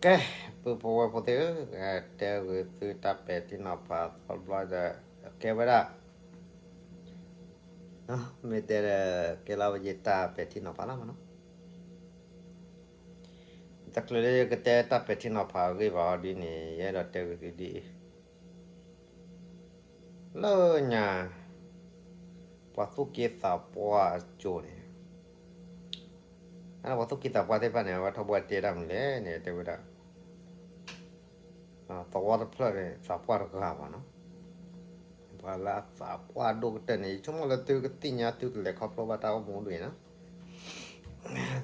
ကဲ, ပုၢ်ဖိဝဲၢ်ဖိသ့ၣ်ဧၢ, တဲဂုာ်သုတၢ်ပဲာ်ထံနီၤဖးသီတဘျီဒီး ကဲဝဲဒၣ်, မ့ၢ်တဲဒီး ကဲလီၤဝဲယတၢ်ပဲာ်ထံနီၤဖးလီၤမးနီၤ. တချုးလၢယကတဲတၢ်ပဲာ်ထံနီၤဖးအဂ့ၢ်ဘၣ်အီၤဒ်န့ၣ် ယအဲၣ်ဒိးတဲဂုာ်သုဒ်အံၤ လၢညါ ပှၤသူၣ်က့သးပှၢ်အစိၤန့ၣ်, ပှၤသူၣ်က့သးပှၢ်သ့ၣ်တဖၣ်န့ၣ် အဝဲထီဘိတဲတၢ်မနုၤလဲၣ်န့ၣ် တဲဝဲဒၣ် သဝီတဖျၢၣ်န့ၣ် သးပှၢ်တဂၤဘၣ်နီၤ. ပှၤလၢအသးပှၢ်ဒိၣ်ကတၢၢ်န့ၣ် ယဆိကမိၣ်လၢသုကသ့ၣ်ညါသုကလဲၤခီဖျိဘၣ်တၢ်အိၣ်မူဒ်အံၤနီၤ.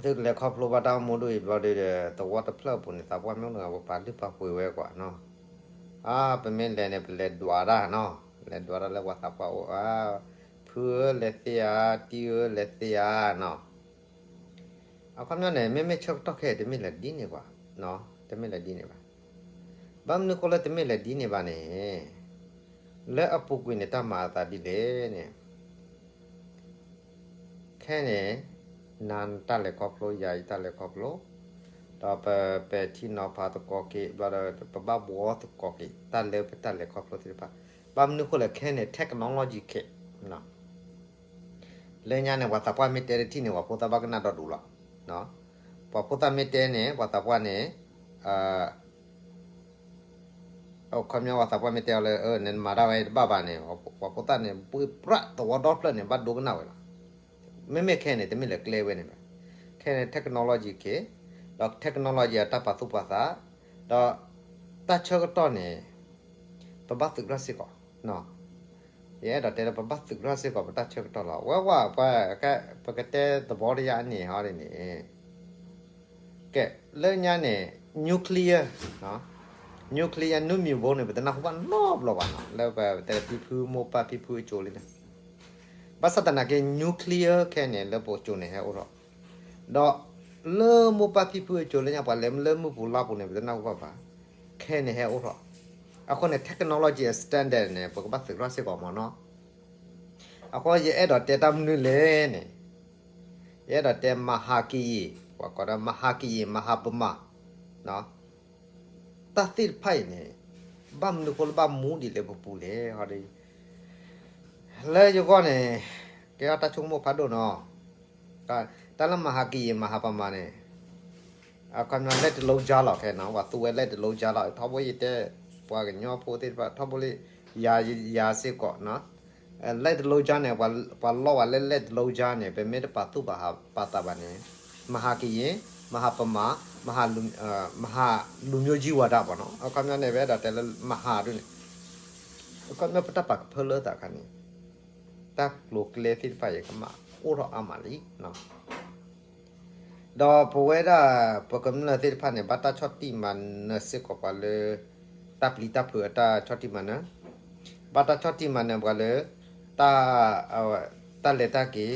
သုကလဲၤခီဖျိဘၣ်တၢ်အိၣ်မူဒ်အံၤဘျီဒီး သဝီတဖျၢၣ်အပူၤန့ၣ် သးပှၢ်မ့ၢ်အိၣ်တဂၤ ပပာ်လုၢ်ပာ်ပှ့ၤဝဲကွၢ်နီၤ. အါ ပမ့ၢ်လဲၤန့ၣ် ပလဲၤဒွးတၢ်နီၤ, လဲၤဒွးတၢ်လၢပှၤသးပှၢ်အိၣ်, ဖုဧၢလဲၤသ့ဧါ, တံၢ်ဧၢလဲၤသ့ဧါနီၤ. အခီပညီန့ၣ် မ့မ့ၢ်ဆၢကတီၢ်ခဲအံၤ တမ့ၢ်လဲၤဒ်န့ၣ်ဘၣ်, တမ့ၢ်လဲၤဒ်န့ၣ်ဘၣ်. ဘၣ်မနုၤဃိလၢတမ့ၢ်လဲၤဒ်န့ၣ်ဘၣ်န့ၣ်, လၢအပူၤကွံာ်န့ၣ် တၢ်မၤအသးဒ်လဲၣ်န့ၣ် ခဲန့ၣ် နၤနတၢ်လဲၤခီဖျိ ယၤယတၢ်လဲၤခီဖျိ, ဒီးပပဲာ်ထံနီၤဖးသကိးက့ၤ ဘျီဒီး ပဘၣ်ဘှီသကိးက့ၤ တၢ်လၢပတၢ်လဲၤခီဖျိသ့ၣ်တဖၣ်, ဘၣ်မနုၤဃိလဲၣ် ခဲန့ၣ် technology ခဲ လၢညါန့ၣ် ပှၤသးပှၢ်မ့ၢ်တဲတထံၣ်န့ၣ် ပှၤဖိသၣ်ဘၣ်ကနၣ်ဒီဒူၣ်လီၤ. ပှၤဖိသၣ်မ့ၢ်တဲန့ၣ် ပှၤသးပှၢ်န့ၣ် အခီပညီ ပှၤသးပှၢ်မ့ၢ်တဲအီၤလၢ နမၤတၢ်ဝဲတဘၣ်ဘၣ်န့ၣ် ပှၤဖိသၣ်န့ၣ် ဘှ့ပြးသဝီဒီဖျၢၣ်န့ၣ် ဘၣ်ဒိကနၣ်ဝဲလီၤ. မ့မ့ၢ်ခဲန့ၣ် တမ့ၢ်လၢကျဲဝဲန့ၣ်ဘၣ်. ခဲန့ၣ် technology ခဲ, ဒီး technology အတၢ်ပာ်သူၣ်ပာ်သး, ဒီးတၢ်ဆၢကတီၢ်န့ၣ် ပဘၣ်သုးကြၢးစ့ၢ်ကီး, ယအဲၣ်ဒိးတဲလၢပဘၣ်သုးကြၢးစ့ၢ်ကီး ပတၢ်ဆၢကတီၢ်လီၤ. ဝဲဝဲ ပကတဲသဘီတယါန့ၣ်ဟီဒ်န့ၣ် ကဲ, လၢညါန့ၣ် nuclear, nuclear နူမံၤဘိန့ၣ် ပတနၢ်ဟူဘၣ်နီတဘျီဘၣ်နီၤ, လၢပတဲဖံဖုမိၢ်ပၢ်ဖံဖုအစိၤလံန့ၣ်, ဘၣ်ဆၣ်သနာ်က့ nuclear ခဲန့ၣ် လၢပစိၤန့ၣ်ဟဲအိၣ်ထီၣ်, ဒီးလၢမိၢ်ပၢ်ဖံဖုအစိၤလၢညါ ပှၤလဲၤလၢမုၢ်ပူၤလါပူၤန့ၣ် ပတနၢ်ဟူဘၣ်ဘၣ်, ခဲန့ၣ်ဟဲအိၣ်ထီၣ်. အဃိန့ၣ် technology standard န့ၣ် ပကဘၣ်သုးကြၢးစ့ၢ်ကီးမးနီၤ. အဃိယအဲၣ်ဒိးတဲတၢ်မနုၤလဲၣ်န့ၣ်, ယအဲၣ်ဒိးတဲ မဟာကရင်, ပှၤကိးဒီး မဟာကရင် မဟာဗမာ တၢ်သ့ၣ်တဖၣ်အံၤန့ၣ် ဘၣ်မနုၤဃိလၢဘၣ်မူဒံးလၢပပူၤလဲၣ်ဟီဒ်, လၢယဂီၢ်န့ၣ် ကဲထီၣ်တၢ်ဆိကမိၣ်ဖးဒိၣ်နီၤ. တၢ်လၢ မဟာကရင် မဟာဗမာ န့ၣ် အခီပညီ လက်တလုံးခြားလီၤ ခဲနီၤ, ပှၤသူဝဲ လက်တလုံးခြားလီၤ. ထီဘိယတဲ ပှၤကညီဖိသ့ၣ်တဖၣ် ထီဘိလၢ ယၤ ယၤစ့ၢ်ကီးနီၤ, လက်တလုံးခြား န့ၣ် ပှၤလီၤဝဲလၢ လက်တလုံးခြား န့ၣ် ပမ့ၢ်တပာ်သူၣ်ပာ်သးဘၣ်န့ၣ် မဟာကရင်, မဟာဗမာ, မဟာလူ, မဟာလူမျိုးကြီးဝါဒ ပေါ့နော်. အခီပညီန့ၣ် ပအဲၣ်ဒိးတဲလၢ မဟာ ဒ်န့ၣ်, အခီပညီ ပတၢ်ပာ်ကဖၢလၢသးခါန့ၣ် တၢ်ကျိၤကျဲသ့ၣ်တဖၣ်အံၤ ကမၣ်အိၣ်ထီၣ်အါမးလံ. ဒီးပဝဲဒၣ် ပကမျၢၢ်သ့ၣ်တဖၣ်န့ၣ် ဘၣ်တၢ်ဆီၣ်တံၢ်မၤနၢၤစ့ၢ်ကီးပှၤလၢ တၢ်ပျံၤတၢ်ဖုးအတၢ်ဆီၣ်တံၢ်မၤနၢၤ, ဘၣ်တၢ်ဆီၣ်တံၢ်မၤနၢၤပှၤလၢ တၢ်, တၢ်လဲၤတၢ်က့ၤ,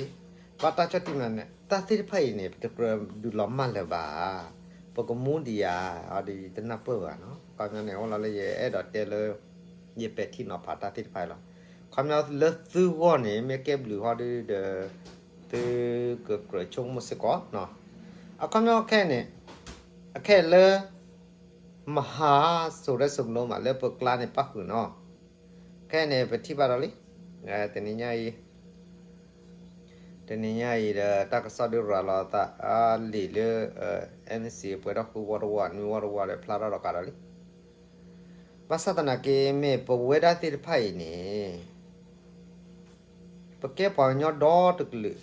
ဘၣ်တၢ်ဆီၣ်တံၢ်မၤနၢၤ တၢ်သ့ၣ်တဖၣ်အံၤန့ၣ် ပတကြၢးဒုးလီၤမၢ်လၢၤဘၣ်. ပကမူဒံးဧါ, အဒ်ယတနၢ်ပၢၢ်ဘၣ်နီၤ. အခီပညီန့ၣ် အိၣ်လီၤလၢယအဲၣ်ဒိးတဲလၢ ယပဲာ်ထံနီၤဖးတၢ်သ့ၣ်တဖၣ်အံၤလီၤ. အခီပညီလၢသုဂီၢ်န့ၣ် မ့ၢ်ကဲဘျုးဟီဒ်ဒီး သုကကြၢးဆိကမိၣ်စ့ၢ်ကီးနီၤ. အခီပညီခဲအံၤန့ၣ် အခဲအံၤလၢ မဟာ ဆိုတဲ့စကားလုံး မး လၢပကျါန့ၣ် ပၣ်ဃုာ်နီၤ. ခဲအံၤန့ၣ် ပထံၣ်ဘၣ်ဒီးလံ, တနံၤညါအံၤ, တနံၤညါအံၤဒီး တၢ်ကစီၣ်ဒုးရၤလီၤအသး အလံာ်လၢ NCA ပှဲၤထီၣ်ဃုဝီတဝီ နွံဝီတဝီဒီး ဖျါထီၣ်ဒီးကးဒီးလံ. ဘၣ်ဆၣ်သနာ်က့ မ့ၢ်ပဝဲဒၣ်သ့ၣ်တဖၣ်အံၤန့ၣ် ပကဲပှၤကညီဒီတကလုာ်,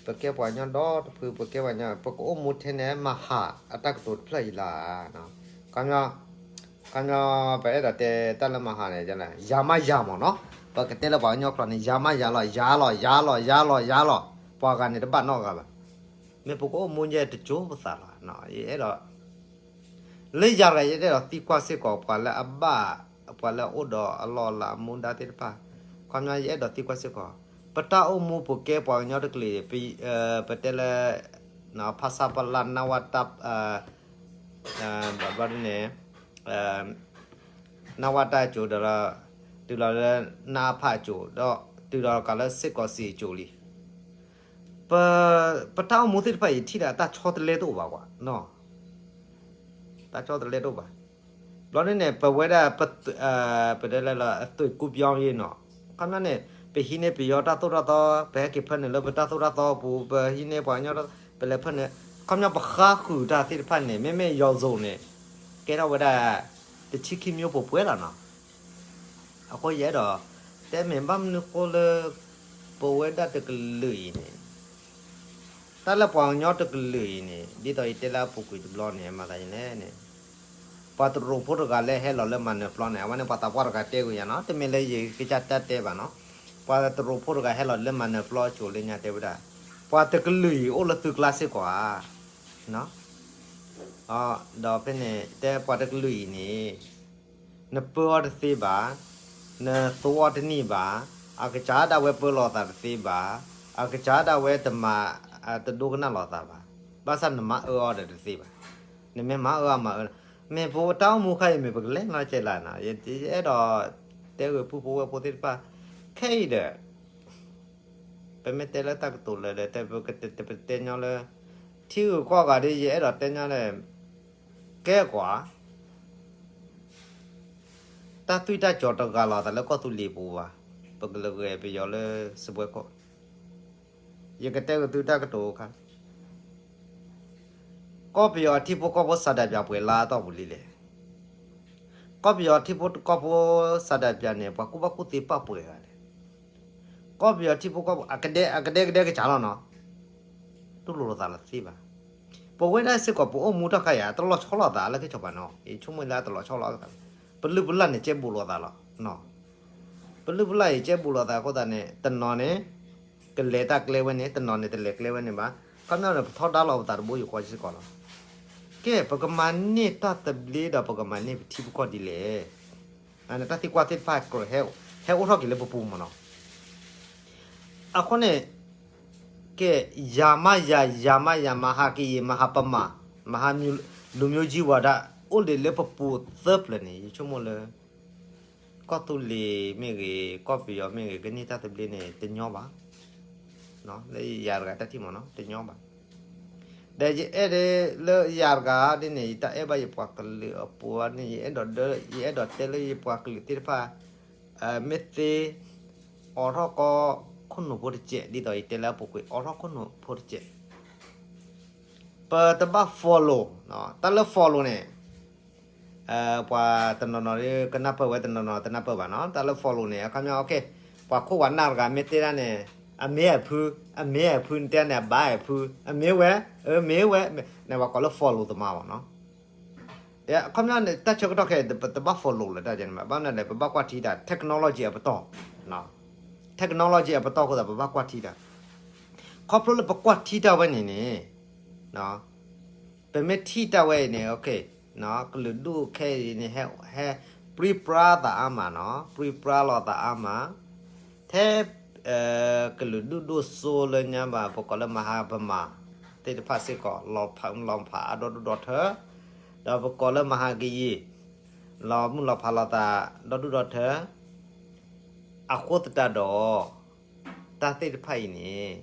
ပကဲပှၤကညီဒီတဖု, ပကဲပှၤကညီ, ပကအိၣ်မူထဲန့ၣ် မဟာ အတၢ်ကတိၤတဖျၢၣ်အံၤလီၤ. ခီပညီ, ခီပညီ ပအဲၣ်ဒိးတဲတၢ်လၢ မဟာ န့ၣ် ယၤမးယၤမးနီၤ. ပကတဲလၢပှၤကညီကျိာ်န့ၣ် ယၤမးယၤလီၤ, ယၤလီၤ, ယၤလီၤ, ယၤလီၤ, ယၤလီၤ, ပှၤဂၤန့ၣ်တဘၣ်နီတဂၤဘၣ်. မ့ၢ်ပကအိၣ်မူယဲတကၠိပသးလီၤ. ယအဲၣ်ဒိး လၢယၤတဂၤ ယအဲၣ်ဒိးသံကွၢ်စ့ၢ်ကီး ပှၤလၢအဘၣ်, ပှၤလၢအအိၣ်ဒီးအလီၢ်အလၤအမူဒါသ့ၣ်တဖၣ်, ခီပညီ ယအဲၣ်ဒိးသံကွၢ်စ့ၢ်ကီး ပတၢ်အိၣ်မူပကဲပှၤကညီတကလုာ်, ပတဲလၢ ဖဆပလ နဝတ ဘျီဒ်န့ၣ် နဝတ အစိၤဒီး တုၤလီၤလၢ နအဖ အစိၤ ဒီးတုၤလီၤကးလၢ စစ်ကောင်စီ အစိၤလံ. ပ, ပတၢ်အိၣ်မူသ့ၣ်တဖၣ်အံၤ ထံၣ်ဒၣ်တၢ်ဆီတလဲတအိၣ်ဘၣ်ကွၢ်, တၢ်ဆီတလဲတအိၣ်ဘၣ်. ဘျီန့ၣ်န့ၣ် ပဝဲဒၣ် ပတဲလၢ အသွင်ကူးပြောင်းရေး နီၤ, ခီပညီန့ၣ် ပဟံးန့ၢ်ပယီၤတၢ်သိၣ်တၢ်သီ ပဟဲက့ၤဖၢနုာ်လၢပတၢ်သိၣ်တၢ်သီအပူၤ ပဟံးန့ၢ်ပှၤကညီ ပလဲၤဖၢနုာ် ခီပညီပဃါဃုာ်တၢ်သ့ၣ်တဖၣ်န့ၣ် မ့မ့ၢ်ယီၤစိၤန့ၣ် ကဲထီၣ်ဝဲဒၣ် တဆံခံမျိုး ပှဲၤပှဲၤလီၤနီၤ. အဃိယအဲၣ်ဒိး တဲမ့ၢ်ဘၣ်မနုၤဃိလၢ ပဝဲဒၣ်တကလုာ်အံၤန့ၣ် တၢ်လၢပှၤကညီတကလုာ်အံၤန့ၣ် ဒ်သိးယတဲလၢအပူၤကွံာ်တဘျီန့ၣ် မၤသးဒ်လဲၣ်န့ၣ် ပှၤတရူးဖိတဂၤလၢဟဲလီၤလၢမၤနၢၤပျီန့ၣ် အဝဲန့ၣ်ပှၤသးပှၢ်တဂၤတဲကွံာ်ယၤနီၤ, တမ့ၢ်လၢယကစၢ်တၢ်တဲဘၣ်နီၤ, ပှၤတရူးဖိတဂၤဟဲလီၤလၢမၤနၢၤပျီအစိၤလၢညါတဲဝဲဒၣ် ပှၤတကလုာ်အံၤအိၣ်လၢသုကျါစ့ၢ်ကီးဧါ ဒီးဖဲန့ၣ် တဲပှၤတကလုာ်အံၤန့ၣ် နပၢအီၤတသ့ဘၣ်, နသိအီၤတန့ၢ်ဘၣ်, အကစၢ်ဒၣ်ဝဲပၢလီၤသးတသ့ဘၣ်, အကစၢ်ဒၣ်ဝဲတမၤ တဒိကနၣ်လိာ်သးဘၣ်, ဘၣ်ဆၣ်နမၤအၢအီၤဒီးတသ့ဘၣ်, နမ့ၢ်မၤအၢအီၤမၤအၢ, မ့ၢ်ပတၢ်အိၣ်မူခါအံၤ မ့ၢ်ပကလဲၤနီတစဲးလၢ်နီၤ, ယအဲၣ်ဒိး တဲဝဲပုၢ်ဖိဝဲၢ်ဖိသ့ၣ်တဖၣ် ခဲအံၤဒီး ပမ့ၢ်တဲလၢတၢ်ကတိၤလၢာ်ဒီး ပတဲညီလၢ ထံဂုၤကီၢ်ဂၤဒ် ယအဲၣ်ဒိးတဲညီလၢ ကဲကွၢ် တၢ်သွံၣ်တၢ်စီၤတဂၤလီၤသးလၢကီၢ်သူလ့ၤပူၤဘၣ်, ပကလဲၤဂဲၤပယီၤလၢစပွဲခိၣ်, ယကတဲက့ၤသုတၢ်ကတိၤအခါ ကီၢ်ပယီၤအထံဖိကီၢ်ဖိ ဆန္ဒပြပွဲ လါအတီၢ်ပူၤလံလဲၣ်, ကီၢ်ပယီၤထံဖိကီၢ်ဖိ ဆန္ဒပြပွဲ န့ၣ် ပှၤကူၣ်ဘၣ်ကူၣ်သ့ပာ်ပှဲၤဂၤလဲၣ်, ကီၢ်ပယီၤထံဖိကီၢ်ဖိ အကဒဲ အကဒဲကဒဲကစၢ်လီၤနီၤ, တူၢ်လိာ်လိာ်သးလီၤတသ့ဘၣ်, ပဝဲဒၣ်စ့ၢ်ကီး ပအိၣ်မူတၢ်ခါအံၤ တလီၤဆီလိာ်သးလၢက့ၤစီၤပၤနီၤ, ယဆိကမိၣ်လၢတလီၤဆီလိာ်သး, ပလုၢ်ပလၢ်န့ၣ် ကဲဘူးလိာ်သးလီၤ ပလုၢ်ပလၢ်အံၤ ကဲဘူးလိာ်သးအဃိသတးန့ၣ် တနီၤန့ၣ် ကလဲၤတၢ်ကျဲဝဲန့ၣ် တနီၤန့ၣ် တလဲၤကျဲဝဲန့ၣ်ဘၣ်, ခီပညီန့ၣ် ပထီဒါလိာ်ပသးတဘိယူၢ်ဃီစ့ၢ်ကီးလီၤ, ကဲ ပကမၤန့ၢ်တၢ်သဘျ့ဒီး ပကမၤန့ၢ်ပထံပကီၢ်ဒ်လဲၣ်, တၢ်သံကွၢ်သ့ၣ်တဖၣ် ဟဲအိၣ်ထီၣ်က့ၤလၢပပူၤမးနီၤ, အဃိန့ၣ် ကဲ ယၤမးယၤ ယၤမးယၤ မဟာကရင် မဟာဗမာ မဟာလူမျိုးကြီးဝါဒ အိၣ်ဒံးလၢပပူၤသၢပျၢၤန့ၣ် ယဆိကမိၣ်လၢ ကီၢ်သူလ့ၤမ့ၢ်ဂ့ၤ ကီၢ်ပယီၤမ့ၢ်ဂ့ၤ ကန့ၢ်တၢ်သဘျ့န့ၣ် တညီဘၣ်, လၢယၤတဂၤတၢ်ထံၣ်မးနီၤ တညီဘၣ်, ဒီးယအဲၣ်ဒိးလၢယၤတဂၤဒ်န့ၣ် ယတၢ်အဲၣ်ဘၣ်ယပှၤကလုာ်အပူၤန့ၣ် ယအဲၣ်ဒိးဒၢ ယအဲၣ်ဒိးတဲလၢယပှၤကလုာ်သ့ၣ်တဖၣ် မ့ၢ်သ့ အိးထီၣ်ကီၢ်ခိၣ်နူာ်ဖိတစဲး ဒ်သိးယတဲလၢအပူၤကွံာ် အိးထီၣ်ခိၣ်နူာ်ဖိတစဲး ပတဘၣ် follow တၢ်လၢ follow န့ၣ် ပှၤတနီၤနီၤကနၢ်ပၢၢ်ဝဲ တနီၤနီၤတနၢ်ပၢၢ်ဘၣ်နီၤ တၢ်လၢ follow န့ၣ် အခီပညီ ပှၤခိၣ်ပှၤနၢ်တဂၤမ့ၢ်တဲဒၣ်န့ၣ် အမ့ၢ်အဖု အမ့ၢ်အဖု နတဲန့ၣ် အဘၣ်အဖု အမ့ၢ်ဝဲ အမ့ၢ်ဝဲ န့ၣ်ပှၤကိးလၢ follow သမားဘၣ်နီၤ အခီပညီန့ၣ် တၢ်ဆၢကတီၢ်ခဲအံၤ ပတဘၣ် follow လၢတၢ်န့ၣ်ဘၣ် ဘၣ်မနုၤလဲၣ် ပဘၣ်ကွၢ်ထံတၢ် technology အပတီၢ် technology အပတီၢ်အဃိသတး ပဘၣ်ကွၢ်ထံတၢ် ခီဖျိလၢပကွၢ်ထံတၢ်ဝဲန့ၣ်န့ၣ် ပမ့ၢ်ထံၣ်တၢ်ဝဲအံၤန့ၣ် ကလုာ်ဒူၣ်ခဲအံၤန့ၣ် ဟဲပြံပြါသးအါမးနီၤ ပြံပြါလိာ်သးအါမး ထဲ ကလုာ်ဒူၣ်ဒိၣ်စိလၢညါဘၣ် ပကိးလၢ မဟာဗမာ သ့ၣ်တဖၣ်စ့ၢ်ကီး လီၤဖးလီၤဖးအါဒီဒူၣ်ဒီထၢ ဒီးပကိးလၢ မဟာကရင် လီၤမုၢ်လီၤဖးလိာ်သး ဒီဒူၣ်ဒီထၢ အဃိသတးဒီး တၢ်သ့ၣ်တဖၣ်အံၤန့ၣ်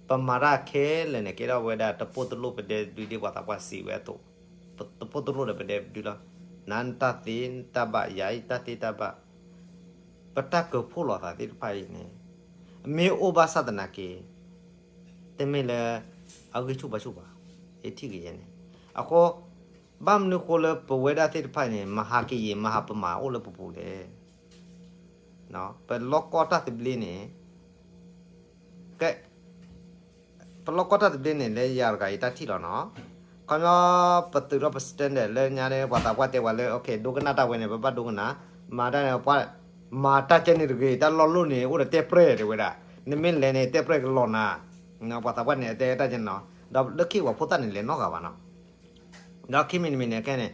ပမၤတၢ်ခဲလၢာ်န့ၣ် ကဲထီၣ်ဝဲဒၣ် တပိၢ်တလိၣ်ပဒဲဒုဒ်ပှၤသးပှၢ်စံးဝဲအသိး, တပိၢ်တလိၣ်ဒီးပဒဲဒုလီၤ. နတၢ်သ့တၢ်ဘၣ် ယၤအံၤတၢ်သ့တၢ်ဘၣ်, ပတၢ်ကၢၤဖှိၣ်လိာ်သးသ့ၣ်တဖၣ်အံၤန့ၣ် မ့ၢ်အိၣ်ဘၣ်ဆၣ်သနာ်က့ တမ့ၢ်လၢ အဂံၢ်ဆူၣ်ဘါဆူၣ်ဘၣ်, ယထံၣ်ကယဲၢ်န့ၣ်. အဃိ ဘၣ်မနုၤဃိလၢပဝဲဒၣ်သ့ၣ်တဖၣ်န့ၣ် မဟာကရင် မဟာဗမာ အိၣ်လၢပပူၤလဲၣ်. ပလီၢ်ကီၢ်တၢ်သဘျ့န့ၣ် ကဲ ပလီၢ်ကီၢ်တၢ်သဘျ့န့ၣ် လၢယၤတဂၤအံၤတၢ်ထံၣ်လီၤနီၤ. ခီပညီ ပသုးထီၣ်ပ standard လၢညါန့ၣ် ပှၤသးပှၢ်တဲပှၤလၢ ဒိကနၣ်တၢ်ဝဲန့ၣ် ပဘၣ်ဒိကနၣ်, မၤတၢ်န့ၣ် ပှၤ မၤတၢ်ကဲန့ၣ်တဂ့ၤ, တၢ်လီၢ်လိၣ်န့ၣ် အိၣ်ဒီးတဲပြဲၢ်တဲဝဲဒၣ်, နမ့ၢ်လဲၤန့ၣ် တဲပြဲၢ်ကလီၤနၤ, ပှၤသးပှၢ်န့ၣ် အတဲတၢ်ကဲန့ၣ်နီၤ. ဒီးလၢခံပှၤဖိသၣ်န့ၣ် လဲၤနီတဂၤဘၣ်နီၤ. ဒီးခံမံၤတမံၤန့ၣ် ခဲန့ၣ်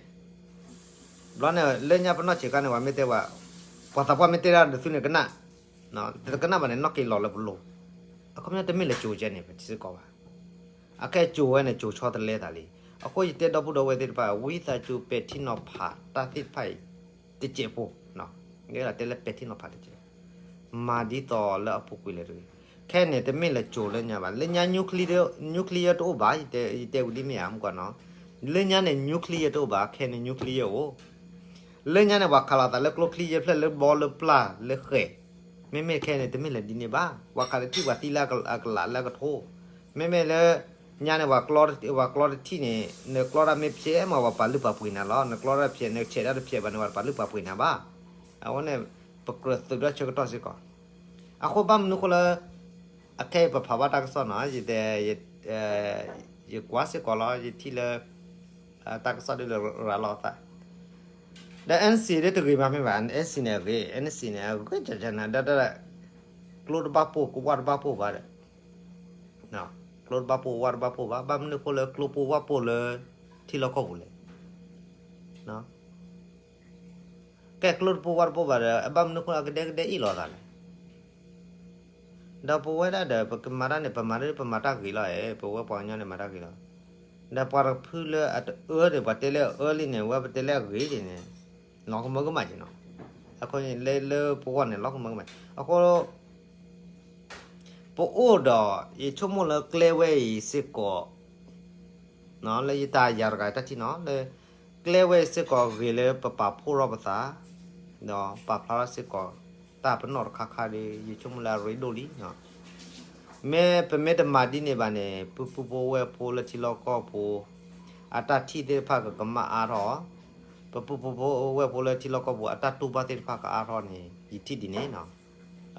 ဘျီန့ၣ် လၢညါပနီၢ်ဆံးခါန့ၣ် ပှၤမ့ၢ်တဲဝဲ, ပှၤသးပှၢ်မ့ၢ်တဲဒၣ်ဒ်သုန့ၣ်ကနၣ်, တကနၣ်ဘၣ်န့ၣ် နီၣ်က့ၤလီၤလၢပလိၤ. အခီပညီတမ့ၢ်လဲၤကိၤကဲန့ၣ် ပထံစ့ၢ်ကီးဘၣ်. အခဲကိၤဝဲန့ၣ် ကိၤဆီတလဲသးလံ. အဃိယတဲဒီပုၢ်ဒီဝဲၢ်သ့ၣ်တဖၣ် ဝံသးစူၤပဲာ်ထံနီၤဖးတၢ်သ့ၣ်တဖၣ်အံၤ တစဲးဖိ, ယအဲၣ်ဒိးတဲလၢပဲာ်ထံနီၤဖးတစဲး, မၤဒ်သိးလၢအပူၤကွံာ်လဲၣ်တဂ့ၤ. ခဲန့ၣ် တမ့ၢ်လဲၤကိၤလၢညါဘၣ်. လၢညါ nuclear တအိၣ်ဘၣ်, ယတဲဝံၤဒ်မ့ၢ်ဧါ မုၢ်ကီၢ်နီၤ. လၢညါန့ၣ် nuclear တအိၣ်ဘၣ်, ခဲန့ၣ် nuclear အိၣ် လၢညါန့ၣ် ပှၤခးလိာ်သးလၢကျိချံယဲၢ်ဖျၢၣ်လၢဘီလၢပျၢ်လၢဃဲၤ, မ့မ့ၢ်ခဲအံၤန့ၣ် တမ့ၢ်လၢၤဒ်န့ၣ်ဘၣ်. ပှၤခးတထံၣ်ပှၤသံလၢအကလးလၢအကထိ, မ့မ့ၢ်လၢညါန့ၣ် ပှၤကျီတထံၣ်န့ၣ် နကျီတၢ်မ့ၢ်ဖျဲးမး ပှၤပာ်လုၢ်ပာ်ပှ့ၤနၤလီၤ. နကျီတၢ်ဖျဲး နဆဲးတၢ်တဖျဲးဘၣ်န့ၣ် ပှၤတပာ်လုၢ်ပာ်ပှ့ၤနၤဘၣ်. အဝဲန့ၣ် ပကြၢးသုးဒီးဆၢကတီၢ်စ့ၢ်ကီး. အဃိဘၣ်မနုၤအဃိလၢ အခဲအံၤပဖးဘၣ်တၢ်ကစီၣ်နီၤ, ယတဲ ယကွၢ်စ့ၢ်ကီးလီၤ, ယထံၣ်လၢ တၢ်ကစီၣ်ဒ်လၢရၤလီၤအသး ဒီး NC ဒ်တဂ့ၤမးမ့ၢ်ဘၣ်, NC န့ၣ်အဂ့ၤ, NC န့ၣ်အဂ့ၤကနၤဒီး ကျိတဘၣ်ပိၢ် ကဝၢ်တဘၣ်ပိၢ်ဘၣ်ဒီး, ကျိတဘၣ်ပိၢ် ကဝၢ်တဘၣ်ပိၢ်ဘၣ်. ဘၣ်မနုၤအဃိလၢကျိပိၢ်ဝၢ်ပိၢ်လၢ ထံလီၢ်ကီၢ်ပူၤလဲၣ်. ကဲကျိတပိၢ်ဝၢ်တပိၢ်ဘၣ်ဒီး ဘၣ်မနုၤအဃိလၢအကဒဲကဒဲအ့ၣ်လိာ်သးလဲၣ်. ဒီးပဝဲဒၣ်ဒီး ပကမၤတၢ်န့ၣ် ပမၤဒ်ပမၤတၢ်ဂ့ၤလီၤ, ပဝဲပှၤကညီန့ၣ်မၤတၢ်ဂ့ၤလီၤ. ဒီးပှၤတဖုလၢအတအၢဒီး ပှၤတဲလၢအအၢလံန့ၣ် ဝဲပတဲလၢအဂ့ၤဒ်န့ၣ် လီၤကမၢကမၣ်က့ၤနီၤ. အဃိန့ၣ် လၢလၢပဂီၢ်န့ၣ် လီၤကမၢကမၣ်. အဃိ ပအိၣ်ဒီး ယဆိကမိၣ်လၢကျဲဝဲအံၤစ့ၢ်ကီး လၢယတၢ်ယၤတဂၤတၢ်ထံၣ်နီၤ လၢ ကျဲဝဲအံၤစ့ၢ်ကီးဂ့ၤလၢပပာ်ဖှိၣ်ထီၣ်ပသး ဒီးပာ်ဖျါထီၣ်စ့ၢ်ကီး တၢ်ပနီၣ်တခါခါဒီး ယဆိကမိၣ်လၢအရ့ဒိၣ်လံ. မ့ၢ်ပမ့ၢ်တမၤဒ်န့ၣ်ဘၣ်န့ၣ် ပပုၢ်ဖိဝဲၢ်ဖိလၢထံလီၢ်ကီၢ်ပူၤ အတၢ်ထံၣ်သ့ၣ်တဖၣ်ကကမၣ်အါထီၣ်, ပပုၢ်ဖိဝဲၢ်ဖိလၢထံလီၢ်ကီၢ်ပူၤ အတၢ်တူၢ်ဘၣ်သ့ၣ်တဖၣ်ကအါထီၣ်န့ၣ် ယထံၣ်ဒ်န့ၣ်နီၤ.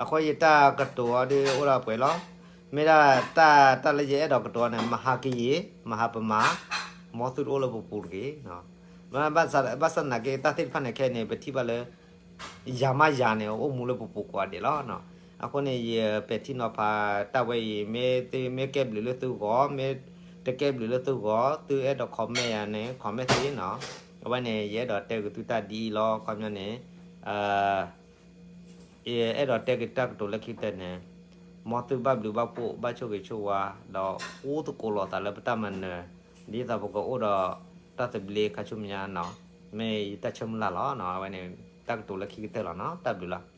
အဃိယတၢ်ကတိၤအီၤဒ်အိၣ်ဒၣ်ပှဲၤလီၤ. မ့ၢ်ဒၣ်တၢ် တၢ်လၢယအဲၣ်ဒိးကတိၤအီၤန့ၣ် မဟါကယံာ် မဟါပမၤ, မ်သုတအိၣ်လၢပပူၤတဂ့ၤ. ဘၣ်ဆၣ်သနာ်က့ တၢ်သ့ၣ်တဖၣ်န့ၣ်ခဲအံၤန့ၣ် ပထံၣ်ဘၣ်လၢ ယၤမးယၤန့ၣ် အိၣ်မူလၢပပူၤကိးဂၤဒဲးလီၤ. အဃိန့ၣ် ယပဲာ်ထံနီၤဖးတၢ်ဝဲအံၤ မ့ၢ်သုမ့ၢ်ကဲဘျုးလၢသုဂီၢ် မ့ၢ်တကဲဘျုးလၢသုဂီၢ် သုအဲၣ်ဒိး comment ယၤန့ၣ် comment သ့နီၤ. အဝဲန့ၣ် ယအဲၣ်ဒိးတဲက့ၤသုတၢ်ဒ်အံၤလီၤ. ခီပညီန့ၣ် ယအဲၣ်ဒိးတဲက့ၤတၢ်ကတိၤလၢခံကတၢၢ်န့ၣ် မ်သုဘၣ်ဘျုးဘၣ်ဖှိၣ် ဘၣ်ဆိၣ်ဂ့ၤဆိၣ်ဝါ ဒီးအိၣ်သကိးလိာ်သးလၢပတၢ်မၤနၢၤ ဒ်သိးပကအိၣ်ဒီးတၢ်သဘျ့ခါဆူညါနီၤ. မ့ၢ်ယတၢ်ဆၢမုၢ်လၢ်လီၤ. အဝဲန့ၣ် တၢ်ကတိၤလၢခံကတၢၢ်လီၤနီၤ. တၢ်ဘျုးလီၤ.